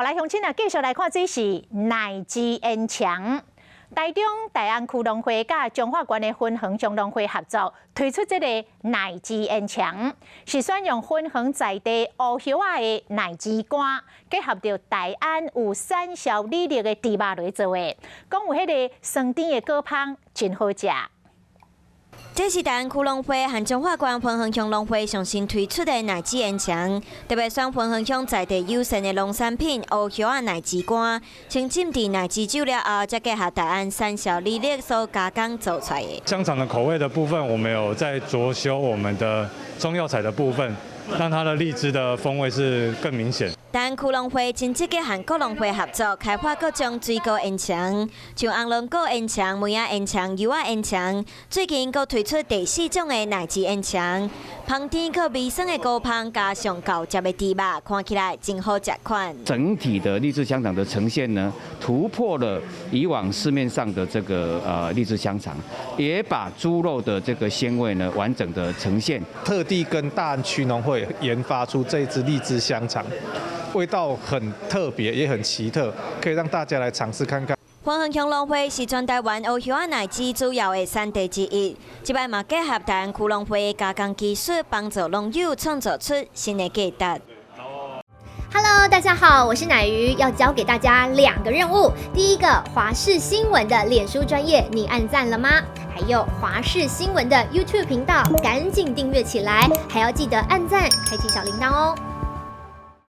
來鄉親啊，繼續來看，這是奶汁煙腸。台中大安區農會佮彰化縣的芬園鄉農會合作推出這個奶汁煙腸，是選用芬園在地烏葉仔的奶汁乾，結合著大安有產銷履歷的豬肉來做的，講有彼个酸甜的果香，真好食。這是大安區農會和彰化縣芬園鄉農會上新推出的奶汁煙腸，特別選芬園鄉在地優勝的農產品烏葉仔奶汁乾，先浸佇奶汁酒了後，再結合大安產銷履歷所加工做出來的。香腸的口味的部分，我們有在著修我們的中藥材的部分，讓它的荔枝的風味是更明顯。大安區農會真積極和各農會合作，開發各種水果煙腸，像紅龍果煙腸、梅仔煙腸、柚仔煙腸。最近閣推出第四種的奶汁煙腸，香甜閣微酸的果香，加上厚汁的豬肉，看起來真好食款。整體的荔枝香腸的呈現呢，突破了以往市面上的這個荔枝香腸，也把豬肉的這個鮮味呢完整的呈現。特地跟大安區農會研發出這支荔枝香腸。味道很特別，也很奇特，可以讓大家來嘗試看看。芬園鄉農會是全台灣烏葉仔奶汁主要的產地之一，這擺嘛結合大安區農會加工技術，幫助農友創造出新的價值。 Hello，大家好，我是奶魚，要交給大家兩個任務。第一個，華視新聞的臉書專頁，你按讚了嗎？還有華視新聞的 YouTube 頻道，趕緊訂閱起來，還要記得按讚，開啟小鈴鐺哦。